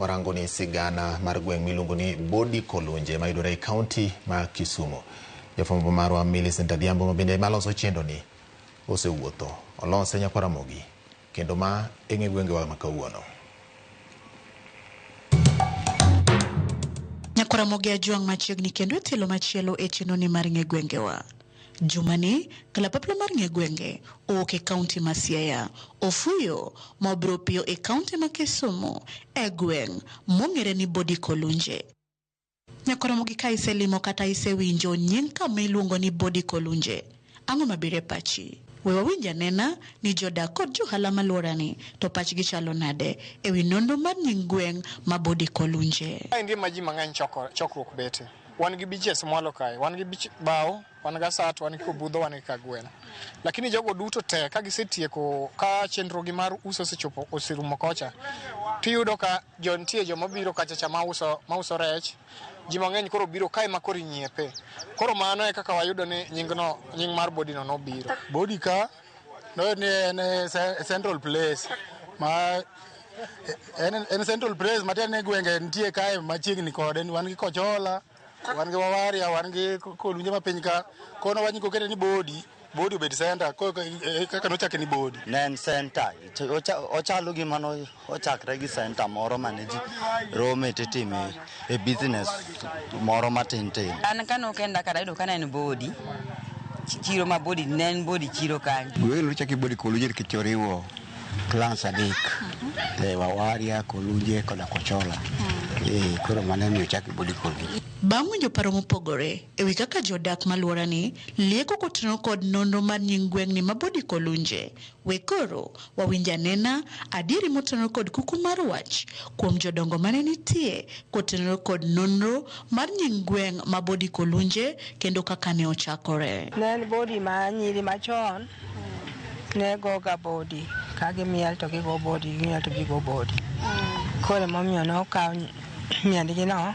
Warango ni sigana mar gweng' miluongo ni Bodi Kolunje mayudore e kaunti ma Kisumu. Jafwambo marwa Millicent Adhiambo ma bende maloso chenro ni osewuotho. Olose nyakwar Ramogi kendo ma e ng'e gwengewa ma kawuono. Nyakwar Ramogi Ajwang' machiegni kendo e tielo machielo e chenro ni mar ng'e gwengewa. Jumani, kalapapla mar ng'e gwenge owuok e kaunti ma Siaya, ofuyo ma obiro piyo e kaunti ma Kisumu e gweng' mong'ere ni Bodi Kolunje. Nyakwar Ramogi ka iselimo kata isewinjo nying kama iluongo ni Bodi Kolunje, ang'o mabiro e pachi? We wawinj anena ni jodak kod johala maluorani to pachgi chalo nade e wi nonro mar nying gweng' ma Bodi Kolunje. Kaendi ema ji mang'eny chokruok bete. Wan gi beaches mwalo kae, wan gi beach Bao, wan gi Asat, wan gi Kobudho, wan gi Kagweno. Lakini jogo duto te ka gisetieko ka chenro gi mar uso osechopo oserumo kocha, tiyudo ka jo nitie joma biro kacha cha mauso mauso rech, ji mang'eny koro biro kae ma koro inyiepe. Koro mano e kaka wayudo ni nying no nying mar body no nobiro. Body ka noyud ni en central place ma en central place matiende ni gwenge nitie kae machiegni kode wan gi Kochola, wan gi Wawaria, wan gi Kolunje ma piny ka. Koro wach ni kokete ni Bodi, Bodi obed center kaka nochake ni Bodi. Ne en center, ochalo gima no ochakre gi center moro mane ji rome titime e business moro matin tin. An kane okenda ka tayudo ka ne en Bodi, chiro ma Bodi ne en Bodi chiro kanyo. Gweng' nochaki Bodi Kolunje nikech oriwo clans adek, Wawaria, Kolunje koda Kochola. Koro mano emomiyo ochaki Bodi Kolunje. Bang' winjo paro mopogore e wi kaka jodak maluorani lieko kotenore kod nonro mar nying gweng'ni ma Bodi Kolunje, we koro wawinj anena adieri motenore kod kuku mar wach kuom jodongo mane nitie kotenore kod nonro mar nying gweng' ma Bodi Kolunje kendo kaka ne ochakore. Ne en bodi ma nyiri machon ne goga bodi ka gimiel to gigo bodi gimiel to gigo bodi. Koro emomiyo nokaw miendgi no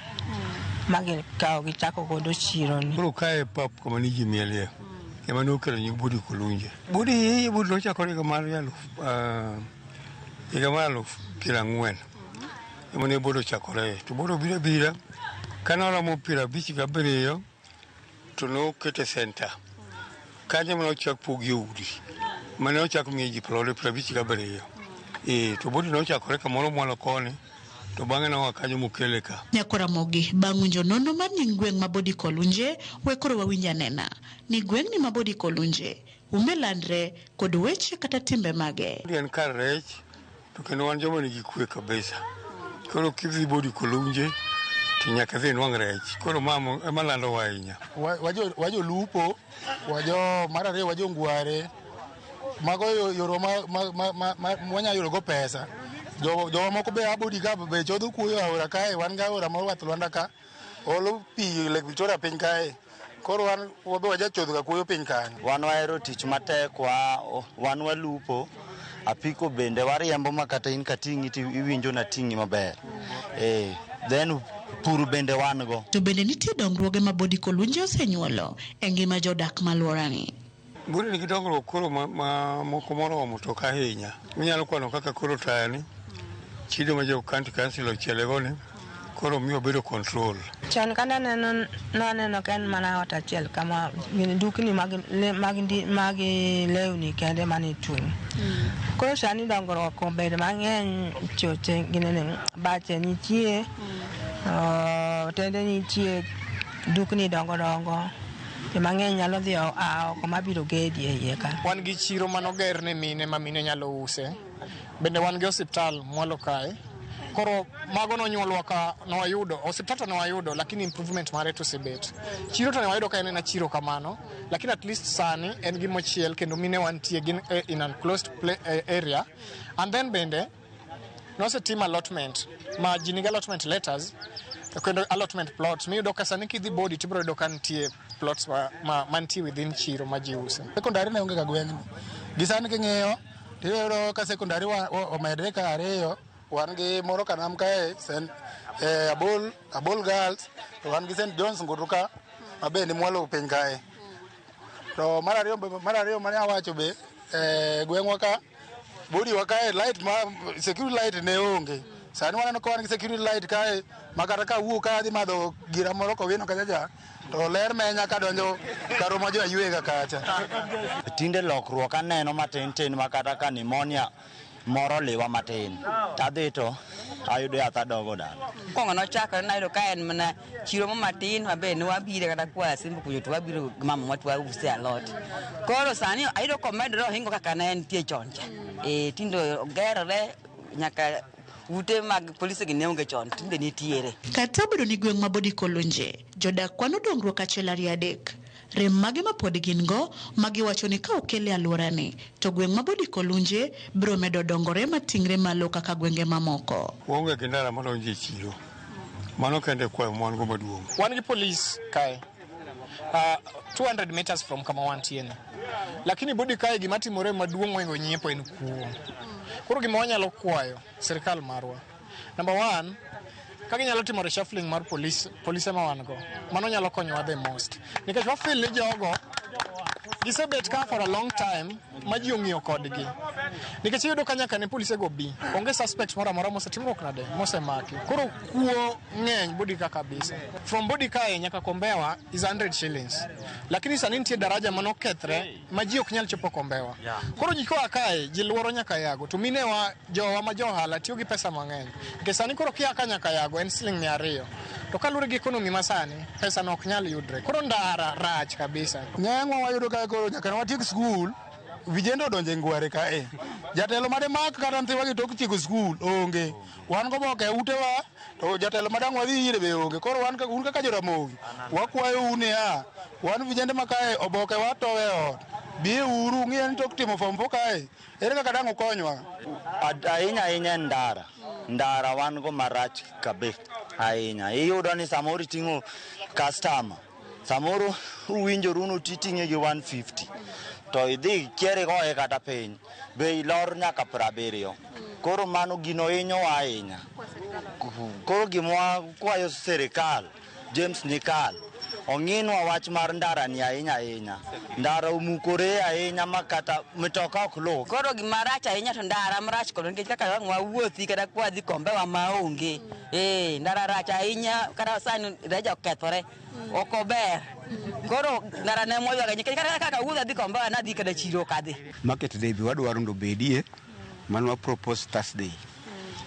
ma gikawo gichako godo chiro ni. Koro kae e pap kama ne ji mielie ema nokelo nying Bodi Kolunje. Bodi Bodi nochakore higa mar higa mar 40,000 ema ne Bodi ochakore. To Bodi obiro abira kane oromo 57 to nokete center. Kanyo ema nochak pogie udi mane ochak miye ji plode 57. To Bodi nochakore kamoro mwalo koni to bang'e noa kanyo mokele ka. Nyakwar Ramogi, bang' winjo nonro mar nying gweng' ma Bodi Kolunje, we koro wawinj anena ni gweng'ni ma Bodi Kolunje ume landre kod weche kata timbe mage. En kar rech to kendo wan joma nigi kwe kabisa. Koro kidhi Bodi Kolunje to nyaka idhi inwang' rech. Koro ma ema landowa ahinya. Wajolupo, wajo mar ariyo wajo ngware. Mago yorwa ma wanyalo yudo go pesa. Jowa moko be a Bodi ka be chodho kuoyo e aora kae, wan gi aora mar Wath Lwanda ka, olo pi Lake Victoria piny kae. Koro wan wabe wajachodho ga kuoyo piny kanyo. Wan wahero tich matek, wan walupo, apiko bende wariembo ma kata in kating'i to iwinjo nating'i maber. Then pur bende wan go. To bende nitie dongruoge ma Bodi Kolunje osenyuolo e ngima jodak maluorani. Bodi nigi dongruok koro ma moko moromo to ok ahinya. Inyalo kwano kaka koro taya ni, chido ma jo county council ochiele go ni, koro miyo obedo control. Chon ka naneno naneno ka en mana ot achiel kama gin dukni mag mag mag lewni kende mane tung'. Koro sani dongruok obedo mang'eny choche ginene bache nitie, otende nitie, dukni dongo dongo. Ji mang'eny nyalo dhi a oko mabiro gedi e iye ka. Wan gi chiro manoger ne mine ma mine nyalo use. Bende wan gi osiptal mwalo kae. Koro mago nonyuolwa ka nwayudo, osiptal to nwayudo lakini improvement mare to osebet. Chiro to ne wayudo ka en ena chiro kamano, lakini at least sani en gimochiel kendo mine wantie gin in an closed area. And then bende nosetim allotment ma ji nigi allotment letters kendo allotment plots miyudo ka sani kidhi Bodi tibiro yudo ka nitie plots ma mantie within chiro ma ji use. Sekondari ne onge ga gweng'ni. Gi sani king'iyo tiyudo ka sekondari omedre ka ariyo, wan gi moro Kanam kae, St. Abol Girls, to wan gi St. John's Ngutu ka, ma be ni mwalo piny kae. To mar ariyo mane awacho be, gweng'wa ka, Bodi wa kae light ma security light ne onge. Sani waneno ka wan gi security light kae, ma kata ka awuok ka adhi madho gira moro kowino kacha cha, to ler menya kadonjo karoma jo ayuega kacha. Tinde lokruok aneno matin tin ma kata ka pneumonia moro liwa matin, tadhi to ayudo yath adogo dala. Mokwongo nochakore nayudo ka en mana chiro mo matin mabe ne wabire kata kwa Simba kucho to wabiro gi mama to wause alot. Koro sani ayudo komedore ohingo kaka ne entie chon cha. Tinde ogerore nyaka ute mag polise gi ne onge chon, tinde nitiere. Kata obedo ni gweng' ma Bodi Kolunje, jodak kwano dongruok achiel ariyo adek. Rem mage ma pod gin go ma giwacho ni ka okel e alworani, to gweng' ma Bodi Kolunje biro medo dongore mating're malo kaka gwenge mamoko. Waonge gi ndara madonjo e chiro. Mano kende kwayo ma wan go maduong'. Wan gi polis kae. 200 meters from kama wantie ni. Lakini Bodi kae gima timore maduong' mohingo nyiepo en kuo. Koro gima wanyalo kwayo sirikal marwa. Number one, ka ginyalo timo reshuffling mar police, polise ma wan go, mano nyalo konyowa the most. Nikech wa feel ni jogo gisebet ka for a long time ma ji ong'iyo kodgi. Nikech iyudo ka nyaka ne polise go bi, onge suspect moro amora mosetimruok nade, mosemaki. Koro kuo ng'eny Bodi ka kabisa. From Bodi kae nyaka Kombewa is 100 shillings. Lakini sani nitie daraja manokethre ma ji ok nyal chopo Kombewa. Koro ji koa kae, ji luoro nyaka Yago. To minewa, jowa ma jo ohala tiyo gi pesa mang'eny. Nikech sani koro kia ka nyaka Yago en siling 200. To kaluwore gi economy masani, pesa no ok nyal yudre. Koro ndara rach kabisa. Ng'eng'wa wayudo kae koro nyaka ne watiek skul, vijende odonjo e ngware kae. Jatelo made mak kata nyithiwa gi tok tieko skul onge. Wan goboke e utewa, to jatelo madang' wadhi ire be onge. Koro wan un kaka Joramogi, wakwayou niya, wan vijende ma kae oboke watowe e ot. Biuru ung'iye ni tok timo form 4 kae, ere kaka dang' ukonywa? Ahinya ahinya en ndara. Ndara wan go marach kabisa ahinya. Iyudo ni samoro iting'o customer, samoro uwinjoru ni titing'e gi 150 to idhi kier igoye kata piny, be ilor nyaka 70. Koro mano gino hinyowa ahinya. Koro gima wakwayo sirikal, James Nyikal, ong'inwa wach mar ndara ni ahinya ahinya. Ndara omukore ahinya ma kata mitoka ok luw. Koro gima rach ahinya to ndara marach kodwa nikech kaka wang' wawuothi kata kwadhi Kombewa maonge. Ndara rach ahinya kata sani daraja okethore. Ok ober. Koro ndara ne mwaywago nikech kata kaka awuotho adhi Kombewa nadhi kata chiro ok adhi. Market day be wadwaro mondo obedie, mano wa propose Thursday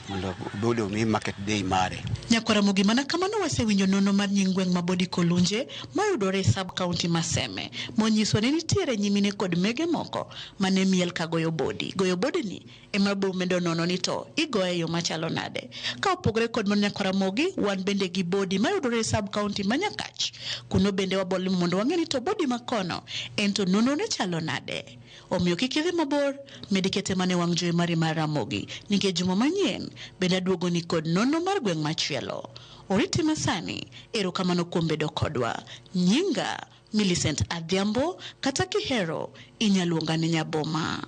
mondo obed omi market day mare. Nyakwaramogi mana kamano wasewinjo nono mar nying gweng' ma Bodi Kolunje mayudore e sub county ma Seme, monyiso ni nitiere nyimine kod mege moko mane miel ka goyo bodi. Goyo bodi ni ema biro medo nono ni to igoye e yo machalo nade. Ka opogore kod mano Nyakwaramogi, wan bende gi bodi mayudore e sub county ma Nyakach. Kuno bende wabolimo mondo wang'e ni to bodi makono en to nono ne chalo nade. Omiyo kik idhi mabor, med kete mana e wang' jowi mari mar Ramogi, nikech juma manyien bende aduogo ni kod nono mar gweng' machielo. Oriti masani, erokamano kuom bedo kodwa. Nyinga Millicent Adhiambo, kata kihero inyaluonga ni Nyaboma.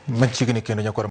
Machiegni kendo nyakwar